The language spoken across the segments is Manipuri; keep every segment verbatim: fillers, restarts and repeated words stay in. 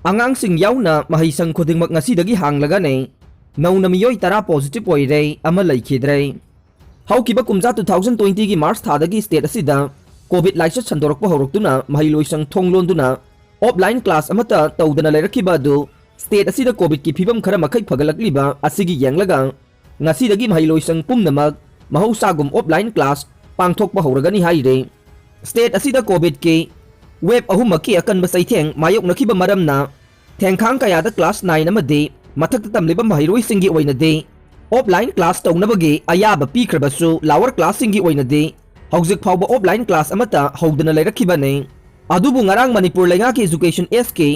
ꯑꯉꯥꯡꯁꯤꯡ ꯌꯥꯎꯅ ꯃꯍꯩꯁꯪ ꯈꯨꯗꯤꯡꯃꯛ ꯉꯁꯤꯗꯒꯤ ꯍꯥꯡꯂꯒꯅꯤ꯫ ꯅꯧꯅ ꯃꯤꯑꯣꯏ ꯇꯔꯥ positive ꯑꯣꯏꯔꯦ, ꯑꯃ ꯂꯩꯈꯤꯗ꯭ꯔꯦ꯫ ꯍꯧꯈꯤꯕ ꯀꯨꯝꯖꯥ two thousand twenty ꯒꯤ March ꯊꯥꯗꯒꯤ state ꯑꯁꯤꯗ COVID ꯂꯥꯏꯆꯠ ꯁꯟꯗꯣꯔꯛꯄ ꯍꯧꯔꯛꯇꯨꯅ ꯃꯍꯩꯂꯣꯏꯁꯪ ꯊꯣꯡ ꯂꯣꯟꯗꯨꯅ offline class ꯑꯃꯠꯇ ꯇꯧꯗꯅ ꯂꯩꯔꯛꯈꯤꯕ ꯑꯗꯨ state ꯑꯁꯤꯗ COVIDꯀꯤ ꯐꯤꯕꯝ ꯈꯔ ꯃꯈꯩ ꯐꯒꯠꯂꯛꯂꯤꯕ ꯑꯁꯤꯒꯤ ꯌꯦꯡꯂꯒ ꯉꯁꯤꯗꯒꯤ ꯃꯍꯩꯂꯣꯏꯁꯪ ꯄꯨꯝꯅꯃꯛ ꯃꯍꯧꯁꯥꯒꯨꯝ offline class ꯄꯥꯡꯊꯣꯛꯄ ꯍꯧꯔꯒꯅꯤ ꯍꯥꯏꯔꯤ꯫ State ꯑꯁꯤꯗ COVIDꯀꯤ wave ꯑꯍꯨꯝꯃꯛꯀꯤ ꯑꯀꯟꯕ ꯆꯩꯊꯦꯡ ꯃꯥꯌꯣꯛꯅꯈꯤꯕ ꯃꯔꯝꯅ ꯊꯦꯡꯈꯥꯡ ꯀꯌꯥꯗ class nine ꯑꯃꯗꯤ ꯃꯊꯛꯇ ꯇꯝꯂꯤꯕ ꯃꯍꯩꯔꯣꯏꯁꯤꯡꯒꯤ ꯑꯣꯏꯅꯗꯤ offline class ꯇꯧꯅꯕꯒꯤ ꯑꯌꯥꯕ ꯄꯤꯈ꯭ꯔꯕꯁꯨ lower classꯁꯤꯡꯒꯤ ꯑꯣꯏꯅꯗꯤ ꯍꯧꯖꯤꯛ ꯐꯥꯎꯕ offline class ꯑꯃꯠꯇ ꯍꯧꯗꯅ ꯂꯩꯔꯛꯈꯤꯕꯅꯤ꯫ ꯑꯗꯨꯕꯨ ꯉꯔꯥꯡ ꯃꯅꯤꯄꯨꯔ ꯂꯩꯉꯥꯛꯀꯤ Education Sꯀꯤ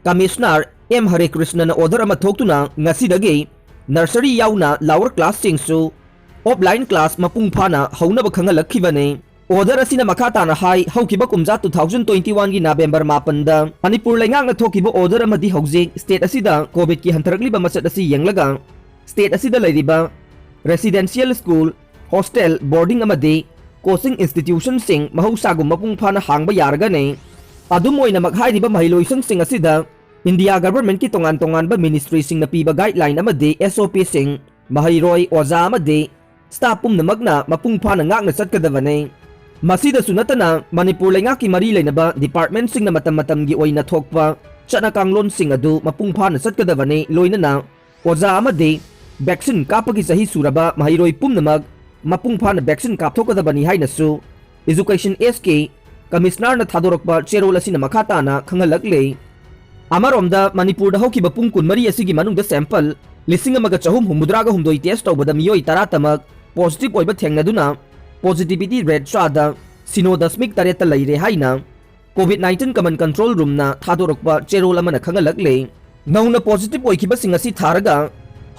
Commissioner M ꯍꯔꯦꯀ꯭ꯔꯤꯁꯅꯅ order ꯑꯃ ꯊꯣꯛꯇꯨꯅ ꯉꯁꯤꯗꯒꯤ nursery ꯌꯥꯎꯅ lower classꯁꯤꯡꯁꯨ offline class ꯃꯄꯨꯡ ꯐꯥꯅ ꯍꯧꯅꯕ ꯈꯪꯍꯜꯂꯛꯈꯤꯕꯅꯤ꯫ Order ꯑꯁꯤꯅ ꯃꯈꯥ ꯇꯥꯅ ꯍꯥꯏ, ꯍꯧꯈꯤꯕ ꯀꯨꯝꯖꯥ two thousand twenty one ꯒꯤ November ꯃꯥꯄꯟꯗ ꯃꯅꯤꯄꯨꯔ ꯂꯩꯉꯥꯛꯅ ꯊꯣꯛꯈꯤꯕ order ꯑꯃꯗꯤ ꯍꯧꯖꯤꯛ state ꯑꯁꯤꯗ COVIDꯀꯤ ꯍꯟꯊꯔꯛꯂꯤꯕ ꯃꯆꯠ ꯑꯁꯤ ꯌꯦꯡꯂꯒ state ꯑꯁꯤꯗ ꯂꯩꯔꯤꯕ residential school, hostel, boarding ꯑꯃꯗꯤ coaching institutionꯁꯤꯡ ꯃꯍꯧꯁꯥꯒꯨꯝ ꯃꯄꯨꯡ ꯐꯥꯅ ꯍꯥꯡꯕ ꯌꯥꯔꯒꯅꯤ꯫ ꯑꯗꯨꯝ ꯑꯣꯏꯅꯃꯛ ꯍꯥꯏꯔꯤꯕ ꯃꯍꯩꯂꯣꯏꯁꯪꯁꯤꯡ ꯑꯁꯤꯗ India governmentꯀꯤ ꯇꯣꯉꯥꯟ ꯇꯣꯉꯥꯟꯕ ministryꯁꯤꯡꯅ ꯄꯤꯕ guideline ꯑꯃꯗꯤ SOPꯁꯤꯡ, ꯃꯍꯩꯔꯣꯏ, ꯑꯣꯖꯥ ꯑꯃꯗꯤ staff ꯄꯨꯝꯅꯃꯛꯅ ꯃꯄꯨꯡ ꯐꯥꯅ ꯉꯥꯛꯅ ꯆꯠꯀꯗꯕꯅꯤ꯫ ꯃꯁꯤꯗꯁꯨ ꯅꯠꯇꯅ ꯃꯅꯤꯄꯨꯔ ꯂꯩꯉꯥꯛꯀꯤ ꯃꯔꯤ ꯂꯩꯅꯕ departmentꯁꯤꯡꯅ ꯃꯇꯝ ꯃꯇꯝꯒꯤ ꯑꯣꯏꯅ ꯊꯣꯛꯄ ꯆꯠꯅ ꯀꯥꯡꯂꯣꯟꯁꯤꯡ ꯑꯗꯨ ꯃꯄꯨꯡ ꯐꯥꯅ ꯆꯠꯀꯗꯕꯅꯤ, ꯂꯣꯏꯅꯅ ꯑꯣꯖꯥ ꯑꯃꯗꯤ vaccine ꯀꯥꯞꯄꯒꯤ ꯆꯍꯤ ꯁꯨꯔꯕ ꯃꯍꯩꯔꯣꯏ ꯄꯨꯝꯅꯃꯛ ꯃꯄꯨꯡ ꯐꯥꯅ vaccine ꯀꯥꯞꯊꯣꯛꯀꯗꯕꯅꯤ ꯍꯥꯏꯅꯁꯨ Education Sꯀꯤ Commissionerꯅ ꯊꯥꯗꯣꯔꯛꯄ ꯆꯦꯔꯣꯜ ꯑꯁꯤꯅ ꯃꯈꯥ ꯇꯥꯅ ꯈꯪꯍꯜꯂꯛꯂꯤ꯫ ꯑꯃꯔꯣꯝꯗ ꯃꯅꯤꯄꯨꯔꯗ ꯍꯧꯈꯤꯕ ꯄꯨꯡ ꯀꯨꯟꯃꯔꯤ ꯑꯁꯤꯒꯤ ꯃꯅꯨꯡꯗ sample ꯂꯤꯁꯤꯡ ꯑꯃꯒ ꯆꯍꯨꯝ ꯍꯨꯝꯐꯨꯇꯔꯥꯒ ꯍꯨꯝꯗꯣꯏ test ꯇꯧꯕꯗ ꯃꯤꯑꯣꯏ ꯇꯔꯥꯇꯃꯛ positive ꯑꯣꯏꯕ ꯊꯦꯡꯅꯗꯨꯅ positivity rate ꯆꯥꯗ ꯁꯤꯅꯣ ꯗꯁꯃꯤꯛ ꯇꯔꯦꯠꯇ ꯂꯩꯔꯦ ꯍꯥꯏꯅ COVID nineteen Common Control Roomꯅ ꯊꯥꯗꯣꯔꯛꯄ ꯆꯦꯔꯣꯜ ꯑꯃꯅ ꯈꯪꯍꯜꯂꯛꯂꯤ꯫ ꯅꯧꯅ positive ꯑꯣꯏꯈꯤꯕꯁꯤꯡ ꯑꯁꯤ ꯊꯥꯔꯒ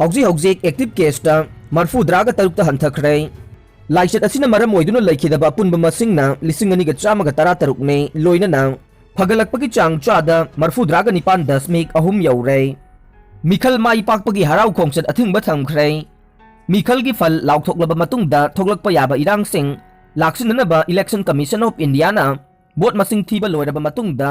ꯍꯧꯖꯤꯛ ꯍꯧꯖꯤꯛ active caseꯇ ꯃꯔꯐꯨꯇꯔꯥꯒ ꯇꯔꯨꯛꯇ ꯍꯟꯊꯈ꯭ꯔꯦ꯫ ꯂꯥꯏꯆꯠ ꯑꯁꯤꯅ ꯃꯔꯝ ꯑꯣꯏꯗꯨꯅ ꯂꯩꯈꯤꯗꯕ ꯑꯄꯨꯟꯕ ꯃꯁꯤꯡꯅ ꯂꯤꯁꯤꯡ ꯑꯅꯤꯒ ꯆꯥꯝꯃꯒ ꯇꯔꯥꯇꯔꯨꯛꯅꯤ, ꯂꯣꯏꯅꯅ ꯐꯒꯠꯂꯛꯄꯒꯤ ꯆꯥꯡ ꯆꯥꯗ ꯃꯔꯐꯨꯇꯔꯥꯒ ꯅꯤꯄꯥꯟ ꯗꯁꯃꯤꯛ ꯑꯍꯨꯝ ꯌꯧꯔꯦ꯫ ꯃꯤꯈꯜ ꯃꯥꯏ ꯄꯥꯛꯄꯒꯤ ꯍꯔꯥꯎ ꯈꯣꯡꯆꯠ ꯑꯊꯤꯡꯕ ꯊꯝꯈ꯭ꯔꯦ꯫ ꯃꯤꯈꯜꯒꯤ ꯐꯜ ꯂꯥꯎꯊꯣꯛꯂꯕ ꯃꯇꯨꯡꯗ ꯊꯣꯛꯂꯛꯄ ꯌꯥꯕ ꯏꯔꯥꯡꯁꯤꯡ ꯂꯥꯛꯁꯤꯟꯅꯅꯕ Election Commission of Indiaꯅ vote ꯃꯁꯤꯡ ꯊꯤꯕ ꯂꯣꯏꯔꯕ ꯃꯇꯨꯡꯗ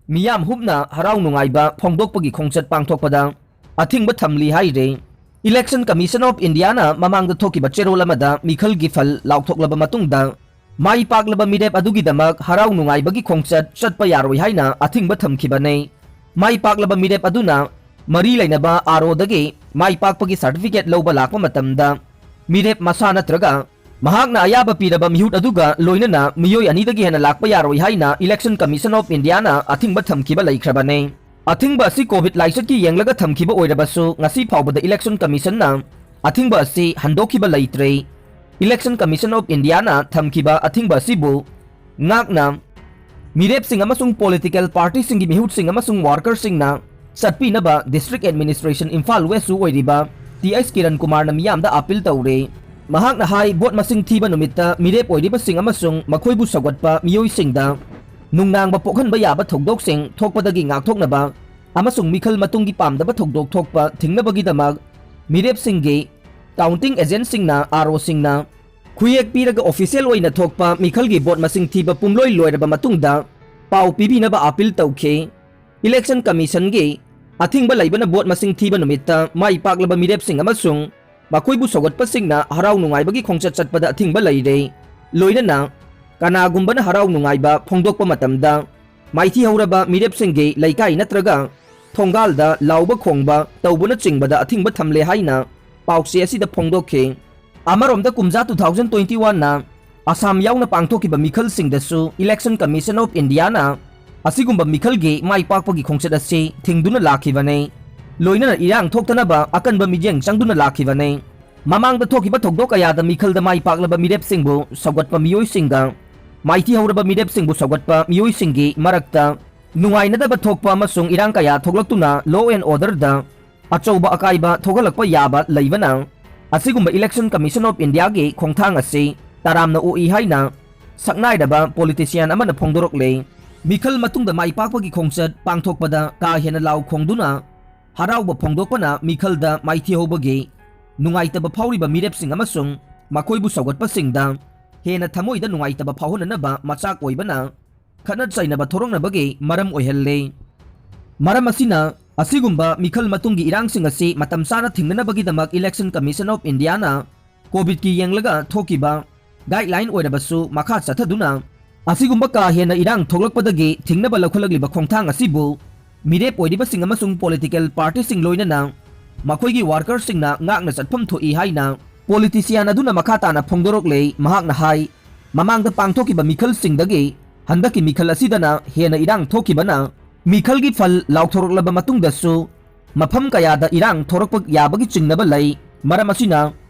ꯃꯤꯌꯥꯝ ꯍꯨꯞꯅ ꯍꯔꯥꯎ ꯅꯨꯡꯉꯥꯏꯕ ꯐꯣꯡꯗꯣꯛꯄꯒꯤ ꯈꯣꯡꯆꯠ ꯄꯥꯡꯊꯣꯛꯄꯗ ꯑꯊꯤꯡꯕ ꯊꯝꯂꯤ ꯍꯥꯏꯔꯦ꯫ Election Commission of Indiaꯅ ꯃꯃꯥꯡꯗ ꯊꯣꯛꯈꯤꯕ ꯆꯦꯔꯣꯜ ꯑꯃꯗ ꯃꯤꯈꯜꯒꯤ ꯐꯜ ꯂꯥꯎꯊꯣꯛꯂꯕ ꯃꯇꯨꯡꯗ, ꯃꯥꯏ ꯄꯥꯛꯂꯕ ꯃꯤꯔꯦꯞ ꯑꯗꯨꯒꯤꯗꯃꯛ ꯍꯔꯥꯎ ꯅꯨꯡꯉꯥꯏꯕꯒꯤ ꯈꯣꯡꯆꯠ ꯆꯠꯄ ꯌꯥꯔꯣꯏ ꯍꯥꯏꯅ ꯑꯊꯤꯡꯕ ꯊꯝꯈꯤꯕꯅꯤ꯫ ꯃꯥꯏ ꯄꯥꯛꯂꯕ ꯃꯤꯔꯦꯞ ꯑꯗꯨꯅ ꯃꯔꯤ ꯂꯩꯅꯕ ꯑꯥꯔ ꯑꯣꯗꯒꯤ ꯃꯥꯏ ꯄꯥꯛꯄꯒꯤ ꯁꯥꯔꯇꯤꯐꯤꯀꯦꯠ ꯂꯧꯕ ꯂꯥꯛꯄ ꯃꯇꯝꯗ, ꯃꯤꯔꯦꯞ ꯃꯁꯥ ꯅꯠꯇ꯭ꯔꯒ ꯃꯍꯥꯛꯅ ꯑꯌꯥꯕ ꯄꯤꯔꯕ ꯃꯤꯍꯨꯠ ꯑꯗꯨꯒ ꯂꯣꯏꯅꯅ ꯃꯤꯑꯣꯏ ꯑꯅꯤꯗꯒꯤ ꯍꯦꯟꯅ ꯂꯥꯛꯄ ꯌꯥꯔꯣꯏ ꯍꯥꯏꯅ Election Commission of Indiaꯅ ꯑꯊꯤꯡꯕ ꯊꯝꯈꯤꯕ ꯂꯩꯈ꯭ꯔꯕꯅꯤ꯫ ꯑꯊꯤꯡꯕ ꯑꯁꯤ COVID ꯂꯥꯏꯆꯠꯀꯤ ꯌꯦꯡꯂꯒ ꯊꯝꯈꯤꯕ ꯑꯣꯏꯔꯕꯁꯨ, ꯉꯁꯤ ꯐꯥꯎꯕꯗ Election Commissionꯅ ꯑꯊꯤꯡꯕ ꯑꯁꯤ ꯍꯟꯗꯣꯛꯈꯤꯕ ꯂꯩꯇ꯭ꯔꯦ꯫ Election Commission of Indiaꯅ ꯊꯝꯈꯤꯕ ꯑꯊꯤꯡꯕ ꯑꯁꯤꯕꯨ ꯉꯥꯛꯅ ꯃꯤꯔꯦꯞꯁꯤꯡ ꯑꯃꯁꯨꯡ political partyꯁꯤꯡꯒꯤ ꯃꯤꯍꯨꯠꯁꯤꯡ ꯑꯃꯁꯨꯡ workerꯁꯤꯡꯅ ꯆꯠꯄꯤꯅꯕ District Administration ꯏꯝꯐꯥꯜ Westꯁꯨ ꯑꯣꯏꯔꯤꯕ ꯇꯤ ꯑꯩꯆ ꯀꯤꯔꯟ ꯀꯨꯃꯥꯔꯅ ꯃꯤꯌꯥꯝꯗ ꯑꯥꯄꯤꯜ ꯇꯧꯔꯦ꯫ ꯃꯍꯥꯛꯅ ꯍꯥꯏ, ꯚꯣꯠ ꯃꯁꯤꯡ ꯊꯤꯕ ꯅꯨꯃꯤꯠꯇ ꯃꯤꯔꯦꯞ ꯑꯣꯏꯔꯤꯕꯁꯤꯡ ꯑꯃꯁꯨꯡ ꯃꯈꯣꯏꯕꯨ ꯁꯧꯒꯠꯄ ꯃꯤꯑꯣꯏꯁꯤꯡꯗ ꯅꯨꯡꯅꯥꯡꯕ ꯄꯣꯛꯍꯟꯕ ꯌꯥꯕ ꯊꯧꯗꯣꯛꯁꯤꯡ ꯊꯣꯛꯄꯗꯒꯤ ꯉꯥꯛꯊꯣꯛꯅꯕ ꯑꯃꯁꯨꯡ ꯃꯤꯈꯜ ꯃꯇꯨꯡꯒꯤ ꯄꯥꯝꯗꯕ ꯊꯧꯗꯣꯛ ꯊꯣꯛꯄ ꯊꯤꯡꯅꯕꯒꯤꯗꯃꯛ ꯃꯤꯔꯦꯞꯁꯤꯡꯒꯤ counting agentꯁꯤꯡꯅ, ꯑꯥꯔ ꯑꯣꯁꯤꯡꯅ ꯈꯨꯌꯦꯛ ꯄꯤꯔꯒ official ꯑꯣꯏꯅ ꯊꯣꯛꯄ ꯃꯤꯈꯜꯒꯤ ꯚꯣꯠ ꯃꯁꯤꯡ ꯊꯤꯕ ꯄꯨꯝꯂꯣꯏ ꯂꯣꯏꯔꯕ ꯃꯇꯨꯡꯗ ꯄꯥꯎ ꯄꯤꯕꯤꯅꯕ ꯑꯥꯄꯤꯜ ꯇꯧꯈꯤ꯫ Election Commissionꯒꯤ ꯑꯊꯤꯡꯕ ꯂꯩꯕꯅ ꯚꯣꯠ ꯃꯁꯤꯡ ꯊꯤꯕ ꯅꯨꯃꯤꯠꯇ ꯃꯥꯏ ꯄꯥꯛꯂꯕ ꯃꯤꯔꯦꯞꯁꯤꯡ ꯑꯃꯁꯨꯡ ꯃꯈꯣꯏꯕꯨ ꯁꯧꯒꯠꯄꯁꯤꯡꯅ ꯍꯔꯥꯎ ꯅꯨꯡꯉꯥꯏꯕꯒꯤ ꯈꯣꯡꯆꯠ ꯆꯠꯄꯗ ꯑꯊꯤꯡꯕ ꯂꯩꯔꯦ꯫ ꯂꯣꯏꯅꯅ ꯀꯅꯥꯒꯨꯝꯕꯅ ꯍꯔꯥꯎ ꯅꯨꯡꯉꯥꯏꯕ ꯐꯣꯡꯗꯣꯛꯄ ꯃꯇꯝꯗ, ꯃꯥꯏꯊꯤꯍꯧꯔꯕ ꯃꯤꯔꯦꯞꯁꯤꯡꯒꯤ ꯂꯩꯀꯥꯏ ꯅꯠꯇ꯭ꯔꯒ ꯊꯣꯡꯒꯥꯜꯗ ꯂꯥꯎꯕ ꯈꯣꯡꯕ ꯇꯧꯕꯅꯆꯤꯡꯕꯗ ꯑꯊꯤꯡꯕ ꯊꯝꯂꯦ ꯍꯥꯏꯅ ꯄꯥꯎꯆꯦ ꯑꯁꯤꯗ ꯐꯣꯡꯗꯣꯛꯈꯤ꯫ ꯑꯃꯔꯣꯝꯗ, ꯀꯨꯝꯖꯥ two thousand twenty oneꯅ ꯑꯁꯥꯝ ꯌꯥꯎꯅ ꯄꯥꯡꯊꯣꯛꯈꯤꯕ ꯃꯤꯈꯜꯁꯤꯡꯗꯁꯨ Election Commission of Indiaꯅ ꯑꯁꯤꯒꯨꯝꯕ ꯃꯤꯈꯜꯒꯤ ꯃꯥꯏ ꯄꯥꯛꯄꯒꯤ ꯈꯣꯡꯆꯠ ꯑꯁꯤ ꯊꯤꯡꯗꯨꯅ ꯂꯥꯛꯈꯤꯕꯅꯤ꯫ ꯂꯣꯏꯅꯅ ꯏꯔꯥꯡ ꯊꯣꯛꯇꯅꯕ ꯑꯀꯟꯕ ꯃꯤꯠꯌꯦꯡ ꯆꯪꯗꯨꯅ ꯂꯥꯛꯈꯤꯕꯅꯤ꯫ ꯃꯃꯥꯡꯗ ꯊꯣꯛꯈꯤꯕ ꯊꯧꯗꯣꯛ ꯀꯌꯥꯗ ꯃꯤꯈꯜꯗ ꯃꯥꯏ ꯄꯥꯛꯂꯕ ꯃꯤꯔꯦꯞꯁꯤꯡꯕꯨ ꯁꯧꯒꯠꯄ ꯃꯤꯑꯣꯏꯁꯤꯡꯒ ꯃꯥꯏꯊꯤꯍꯧꯔꯕ ꯃꯤꯔꯦꯞꯁꯤꯡꯕꯨ ꯁꯧꯒꯠꯄ ꯃꯤꯑꯣꯏꯁꯤꯡꯒꯤ ꯃꯔꯛꯇ ꯅꯨꯡꯉꯥꯏꯅꯗꯕ ꯊꯣꯛꯄ ꯑꯃꯁꯨꯡ ꯏꯔꯥꯡ ꯀꯌꯥ ꯊꯣꯛꯂꯛꯇꯨꯅ law and orderꯗ ꯑꯆꯧꯕ ꯑꯀꯥꯏꯕ ꯊꯣꯛꯍꯜꯂꯛꯄ ꯌꯥꯕ ꯂꯩꯕꯅ, ꯑꯁꯤꯒꯨꯝꯕ Election Commission of Indiaꯒꯤ ꯈꯣꯡꯊꯥꯡ ꯑꯁꯤ ꯇꯔꯥꯝꯅ ꯑꯣꯛꯏ ꯍꯥꯏꯅ ꯁꯛꯅꯥꯏꯔꯕ politician ꯑꯃꯅ ꯐꯣꯡꯗꯣꯔꯛꯂꯦ꯫ ꯃꯤꯈꯜ ꯃꯇꯨꯡꯗ ꯃꯥꯏ ꯄꯥꯛꯄꯒꯤ ꯈꯣꯡꯆꯠ ꯄꯥꯡꯊꯣꯛꯄꯗ ꯀꯥ ꯍꯦꯟꯅ ꯂꯥꯎ ꯈꯣꯡꯗꯨꯅ ꯍꯔꯥꯎꯕ ꯐꯣꯡꯗꯣꯛꯄꯅ ꯃꯤꯈꯜꯗ ꯃꯥꯏꯊꯤꯍꯧꯕꯒꯤ ꯅꯨꯡꯉꯥꯏꯇꯕ ꯐꯥꯎꯔꯤꯕ ꯃꯤꯔꯦꯞꯁꯤꯡ ꯑꯃꯁꯨꯡ ꯃꯈꯣꯏꯕꯨ ꯁꯧꯒꯠꯄꯁꯤꯡꯗ ꯍꯦꯟꯅ ꯊꯃꯣꯏꯗ ꯅꯨꯡꯉꯥꯏꯇꯕ ꯐꯥꯎꯍꯟꯅꯅꯕ ꯃꯆꯥꯛ ꯑꯣꯏꯕꯅ, ꯈꯠꯅ ꯆꯩꯅꯕ ꯊꯣꯔꯛꯅꯕꯒꯤ ꯃꯔꯝ ꯑꯣꯏꯍꯜꯂꯦ꯫ ꯃꯔꯝ ꯑꯁꯤꯅ ꯑꯁꯤꯒꯨꯝꯕ ꯃꯤꯈꯜ ꯃꯇꯨꯡꯒꯤ ꯏꯔꯥꯡꯁꯤꯡ ꯑꯁꯤ ꯃꯇꯝ ꯆꯥꯅ ꯊꯤꯡꯅꯅꯕꯒꯤꯗꯃꯛ Election Commission of Indiaꯅ COVIDꯀꯤ ꯌꯦꯡꯂꯒ ꯊꯣꯛꯈꯤꯕ guideline ꯑꯣꯏꯔꯕꯁꯨ ꯃꯈꯥ ꯆꯠꯊꯗꯨꯅ ꯑꯁꯤꯒꯨꯝꯕ ꯀꯥ ꯍꯦꯟꯅ ꯏꯔꯥꯡ ꯊꯣꯛꯂꯛꯄꯗꯒꯤ ꯊꯤꯡꯅꯕ ꯂꯧꯈꯠꯂꯛꯂꯤꯕ ꯈꯣꯡꯊꯥꯡ ꯑꯁꯤꯕꯨ ꯃꯤꯔꯦꯞ ꯑꯣꯏꯔꯤꯕꯁꯤꯡ ꯑꯃꯁꯨꯡ political partyꯁꯤꯡ ꯂꯣꯏꯅꯅ ꯃꯈꯣꯏꯒꯤ workerꯁꯤꯡꯅ ꯉꯥꯛꯅ ꯆꯠꯐꯝ ꯊꯣꯛꯏ ꯍꯥꯏꯅ politician ꯑꯗꯨꯅ ꯃꯈꯥ ꯇꯥꯅ ꯐꯣꯡꯗꯣꯔꯛꯂꯦ꯫ ꯃꯍꯥꯛꯅ ꯍꯥꯏ, ꯃꯃꯥꯡꯗ ꯄꯥꯡꯊꯣꯛꯈꯤꯕ ꯃꯤꯈꯜꯁꯤꯡꯗꯒꯤ ꯍꯟꯗꯛꯀꯤ ꯃꯤꯈꯜ ꯑꯁꯤꯗꯅ ꯍꯦꯟꯅ ꯏꯔꯥꯡ ꯊꯣꯛꯈꯤꯕꯅ ꯃꯤꯈꯜꯒꯤ ꯐꯜ ꯂꯥꯎꯊꯣꯔꯛꯂꯕ ꯃꯇꯨꯡꯗꯁꯨ ꯃꯐꯝ ꯀꯌꯥꯗ ꯏꯔꯥꯡ ꯊꯣꯔꯛꯄ ꯌꯥꯕꯒꯤ ꯆꯤꯡꯅꯕ ꯂꯩ꯫ ꯃꯔꯝ ꯑꯁꯤꯅ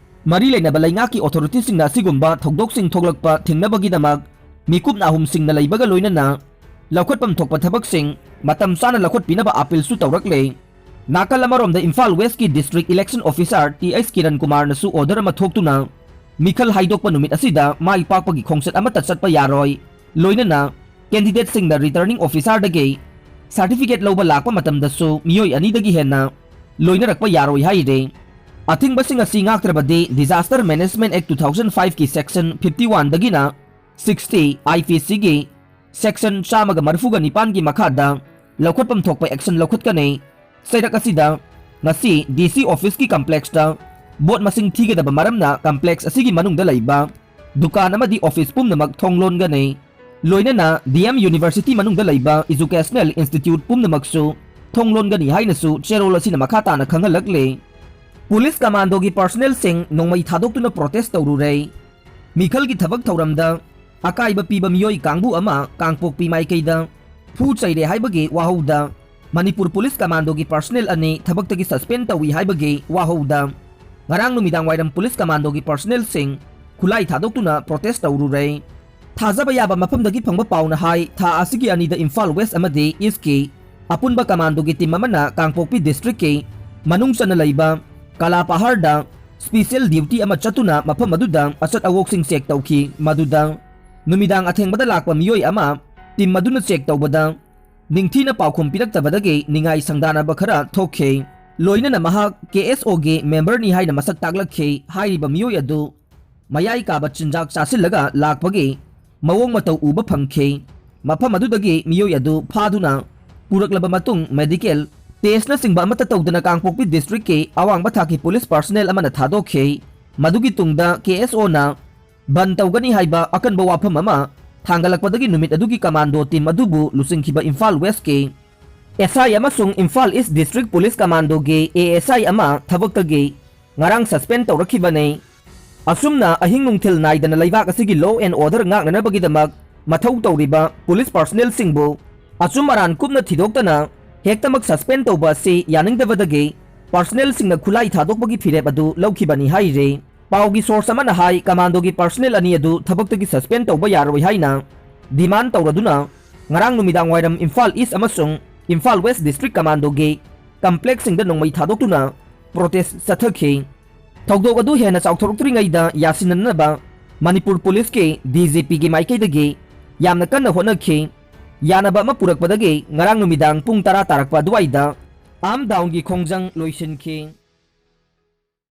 ꯃꯔꯤ ꯂꯩꯅꯕ ꯂꯩꯉꯥꯛꯀꯤ authorityꯁꯤꯡꯅ ꯑꯁꯤꯒꯨꯝꯕ ꯊꯧꯗꯣꯛꯁꯤꯡ ꯊꯣꯛꯂꯛꯄ ꯊꯤꯡꯅꯕꯒꯤꯗꯃꯛ ꯃꯤꯀꯨꯞ ꯅꯥꯍꯨꯝꯁꯤꯡꯅ ꯂꯩꯕꯒ ꯂꯣꯏꯅꯅ ꯂꯧꯈꯠꯐꯝ ꯊꯣꯛꯄ ꯊꯕꯛꯁꯤꯡ ꯃꯇꯝ ꯆꯥꯅ ꯂꯧꯈꯠꯄꯤꯅꯕ appealꯁꯨ ꯇꯧꯔꯛꯂꯦ꯫ ꯅꯥꯀꯜ ꯑꯃꯔꯣꯝꯗ Imphal Westꯀꯤ District Election Officer T H Kiran ꯀꯨꯃꯥꯔꯅꯁꯨ order ꯑꯃ ꯊꯣꯛꯇꯨꯅ ꯃꯤꯈꯜ ꯍꯥꯏꯗꯣꯛꯄ ꯅꯨꯃꯤꯠ ꯑꯁꯤꯗ ꯃꯥꯏ ꯄꯥꯛꯄꯒꯤ ꯈꯣꯡꯆꯠ ꯑꯃꯠꯇ ꯆꯠꯄ ꯌꯥꯔꯣꯏ, ꯂꯣꯏꯅꯅ candidateꯁꯤꯡꯅ returning officerꯗꯒꯤ certificate ꯂꯧꯕ ꯂꯥꯛꯄ ꯃꯇꯝꯗꯁꯨ ꯃꯤꯑꯣꯏ ꯑꯅꯤꯗꯒꯤ ꯍꯦꯟꯅ ꯂꯣꯏꯅꯔꯛꯄ ꯌꯥꯔꯣꯏ ꯍꯥꯏꯔꯦ꯫ ꯑꯊꯤꯡꯕꯁꯤꯡ ꯑꯁꯤ ꯉꯥꯛꯇ꯭ꯔꯕꯗꯤ Disaster Management Act two thousand fiveꯀꯤ section fifty oneꯗꯒꯤꯅ sixty, IPCꯒꯤ section ꯆꯥꯝꯃꯒ ꯃꯔꯤꯐꯨꯒ ꯅꯤꯄꯥꯟꯒꯤ ꯃꯈꯥꯗ ꯂꯧꯈꯠꯐꯝ ꯊꯣꯛꯄ action ꯂꯧꯈꯠꯀꯅꯤ꯫ ꯆꯩꯔꯛ ꯑꯁꯤꯗ ꯉꯁꯤ DC officeꯀꯤ complexꯇ vote ꯃꯁꯤꯡ ꯊꯤꯒꯗꯕ ꯃꯔꯝꯅ complex ꯑꯁꯤꯒꯤ ꯃꯅꯨꯡꯗ ꯂꯩꯕ ꯗꯨꯀꯥꯟ ꯑꯃꯗꯤ office ꯄꯨꯝꯅꯃꯛ ꯊꯣꯡ ꯂꯣꯟꯒꯅꯤ꯫ ꯂꯣꯏꯅꯅ DM University ꯃꯅꯨꯡꯗ ꯂꯩꯕ educational institute ꯄꯨꯝꯅꯃꯛꯁꯨ ꯊꯣꯡ ꯂꯣꯟꯒꯅꯤ ꯍꯥꯏꯅꯁꯨ ꯆꯦꯔꯣꯜ ꯑꯁꯤꯅ ꯃꯈꯥ ꯇꯥꯅ ꯈꯪꯍꯜꯂꯛꯂꯤ꯫ Police commandoꯒꯤ personnelꯁꯤꯡ ꯅꯣꯡꯃꯩ ꯊꯥꯗꯣꯛꯇꯨꯅ protest ꯇꯧꯔꯨꯔꯦ꯫ ꯃꯤꯈꯜꯒꯤ ꯊꯕꯛ ꯊꯧꯔꯝꯗ ꯑꯀꯥꯏꯕ ꯄꯤꯕ ꯃꯤꯑꯣꯏ ꯀꯥꯡꯕꯨ ꯑꯃ ꯀꯥꯡꯄꯣꯛꯄꯤ ꯃꯥꯏꯀꯩꯗ ꯐꯨ ꯆꯩꯔꯦ ꯍꯥꯏꯕꯒꯤ ꯋꯥꯍꯧꯗ ꯃꯅꯤꯄꯨꯔ Police commandoꯒꯤ personnel ꯑꯅꯤ ꯊꯕꯛꯇꯒꯤ suspend ꯇꯧꯏ ꯍꯥꯏꯕꯒꯤ ꯋꯥꯍꯧꯗ ꯉꯔꯥꯡ ꯅꯨꯃꯤꯗꯥꯡ ꯋꯥꯏꯔꯝ Police commandoꯒꯤ personnelꯁꯤꯡ ꯈꯨꯠꯂꯥꯏ ꯊꯥꯗꯣꯛꯇꯨꯅ protest ꯇꯧꯔꯨꯔꯦ꯫ ꯊꯥꯖꯕ ꯌꯥꯕ ꯃꯐꯝꯗꯒꯤ ꯐꯪꯕ ꯄꯥꯎꯅ ꯍꯥꯏ, ꯊꯥ ꯑꯁꯤꯒꯤ ꯑꯅꯤꯗ ꯏꯝꯐꯥꯜ West ꯑꯃꯗꯤ Eastꯀꯤ ꯑꯄꯨꯟꯕ commandoꯒꯤ team ꯑꯃꯅ ꯀꯥꯡꯄꯣꯛꯄꯤ districtꯀꯤ ꯃꯅꯨꯡ ꯆꯟꯅ ꯂꯩꯕ ꯀꯂꯥꯄꯍꯥꯔꯗ special duty ꯑꯃ ꯆꯠꯇꯨꯅ ꯃꯐꯝ ꯑꯗꯨꯗ ꯑꯆꯠ ꯑꯋꯣꯛꯁꯤꯡ check ꯇꯧꯈꯤ꯫ ꯃꯗꯨꯗ ꯅꯨꯃꯤꯗꯥꯡ ꯑꯊꯦꯡꯕꯗ ꯂꯥꯛꯄ ꯃꯤꯑꯣꯏ ꯑꯃ team ꯑꯗꯨꯅ check ꯇꯧꯕꯗ ꯅꯤꯡꯊꯤꯅ ꯄꯥꯎꯈꯨꯝ ꯄꯤꯔꯛꯇꯕꯗꯒꯤ ꯅꯤꯡꯉꯥꯏ ꯁꯪꯗꯥꯅꯕ ꯈꯔ ꯊꯣꯛꯈꯤ꯫ ꯂꯣꯏꯅꯅ ꯃꯍꯥꯛ KSOꯒꯤ memberꯅꯤ ꯍꯥꯏꯅ ꯃꯁꯛ ꯇꯥꯛꯂꯛꯈꯤ꯫ ꯍꯥꯏꯔꯤꯕ ꯃꯤꯑꯣꯏ ꯑꯗꯨ ꯃꯌꯥꯏ ꯀꯥꯕ ꯆꯤꯟꯖꯥꯛ ꯆꯥꯁꯤꯜꯂꯒ ꯂꯥꯛꯄꯒꯤ ꯃꯑꯣꯡ ꯃꯇꯧ ꯎꯕ ꯐꯪꯈꯤ꯫ ꯃꯐꯝ ꯑꯗꯨꯗꯒꯤ ꯃꯤꯑꯣꯏ ꯑꯗꯨ ꯐꯥꯗꯨꯅ ꯄꯨꯔꯛꯂꯕ ꯃꯇꯨꯡ medical testꯅꯆꯤꯡꯕ ꯑꯃꯠꯇ ꯇꯧꯗꯅ ꯀꯥꯡꯄꯣꯛꯄꯤ districtꯀꯤ ꯑꯋꯥꯡꯕ ꯊꯥꯛꯀꯤ police personnel ꯑꯃꯅ ꯊꯥꯗꯣꯛꯈꯤ꯫ ꯃꯗꯨꯒꯤ ꯇꯨꯡꯗ KSOꯅ ꯕꯟ ꯇꯧꯒꯅꯤ ꯍꯥꯏꯕ ꯑꯀꯟꯕ ꯋꯥꯐꯝ ꯑꯃ ꯊꯥꯡꯒꯠꯂꯛꯄꯗꯒꯤ ꯅꯨꯃꯤꯠ ꯑꯗꯨꯒꯤ commando team ꯑꯗꯨꯕꯨ ꯂꯨꯆꯤꯡꯈꯤꯕ ꯏꯝꯐꯥꯜ Westꯀꯤ SI ꯑꯃꯁꯨꯡ Imphal East District Police Commandoꯒꯤ ASI ꯑꯃ ꯊꯕꯛꯇꯒꯤ ꯉꯔꯥꯡ suspend ꯇꯧꯔꯛꯈꯤꯕꯅꯤ꯫ ꯑꯁꯨꯝꯅ ꯑꯍꯤꯡ ꯅꯨꯡꯊꯤꯜ ꯅꯥꯏꯗꯅ ꯂꯩꯕꯥꯛ ꯑꯁꯤꯒꯤ law and order ꯉꯥꯛꯅꯅꯕꯒꯤꯗꯃꯛ ꯃꯊꯧ ꯇꯧꯔꯤꯕ police personnelꯁꯤꯡꯕꯨ ꯑꯆꯨꯝ ꯑꯔꯥꯟ ꯀꯨꯞꯅ ꯊꯤꯗꯣꯛꯇꯅ ꯍꯦꯛꯇꯃꯛ suspend ꯇꯧꯕ ꯑꯁꯤ ꯌꯥꯅꯤꯡꯗꯕꯗꯒꯤ personnelꯁꯤꯡꯅ ꯈꯨꯠꯂꯥꯏ ꯊꯥꯗꯣꯛꯄꯒꯤ ꯐꯤꯔꯦꯞ ꯑꯗꯨ ꯂꯧꯈꯤꯕꯅꯤ ꯍꯥꯏꯔꯤ꯫ ꯄꯥꯎꯒꯤ source ꯑꯃꯅ ꯍꯥꯏ, commandoꯒꯤ personnel ꯑꯅꯤ ꯑꯗꯨ ꯊꯕꯛꯇꯒꯤ suspend ꯇꯧꯕ ꯌꯥꯔꯣꯏ ꯍꯥꯏꯅ demand ꯇꯧꯔꯗꯨꯅ ꯉꯔꯥꯡ ꯅꯨꯃꯤꯗꯥꯡ ꯋꯥꯏꯔꯝ ꯏꯝꯐꯥꯜ East ꯑꯃꯁꯨꯡ ꯏꯝꯐꯥꯜ West District Commandoꯒꯤ complexꯁꯤꯡꯗ ꯅꯣꯡꯃꯩ ꯊꯥꯗꯣꯛꯇꯨꯅ protest ꯆꯠꯊꯈꯤ꯫ ꯊꯧꯗꯣꯛ ꯑꯗꯨ ꯍꯦꯟꯅ ꯆꯥꯎꯊꯣꯔꯛꯇ꯭ꯔꯤꯉꯩꯗ ꯌꯥꯁꯤꯟꯅꯅꯕ ꯃꯅꯤꯄꯨꯔ policeꯀꯤ DGPꯒꯤ ꯃꯥꯏꯀꯩꯗꯒꯤ ꯌꯥꯝꯅ ꯀꯟꯅ ꯍꯣꯠꯅꯈꯤ꯫ ꯌꯥꯅꯕ ꯑꯃ ꯄꯨꯔꯛꯄꯗꯒꯤ ꯉꯔꯥꯡ ꯅꯨꯃꯤꯗꯥꯡ ꯄꯨꯡ ꯇꯔꯥ ꯇꯥꯔꯛꯄ ꯑꯗꯨꯋꯥꯏꯗ arm downꯒꯤ ꯈꯣꯡꯖꯪ ꯂꯣꯏꯁꯤꯟꯈꯤ꯫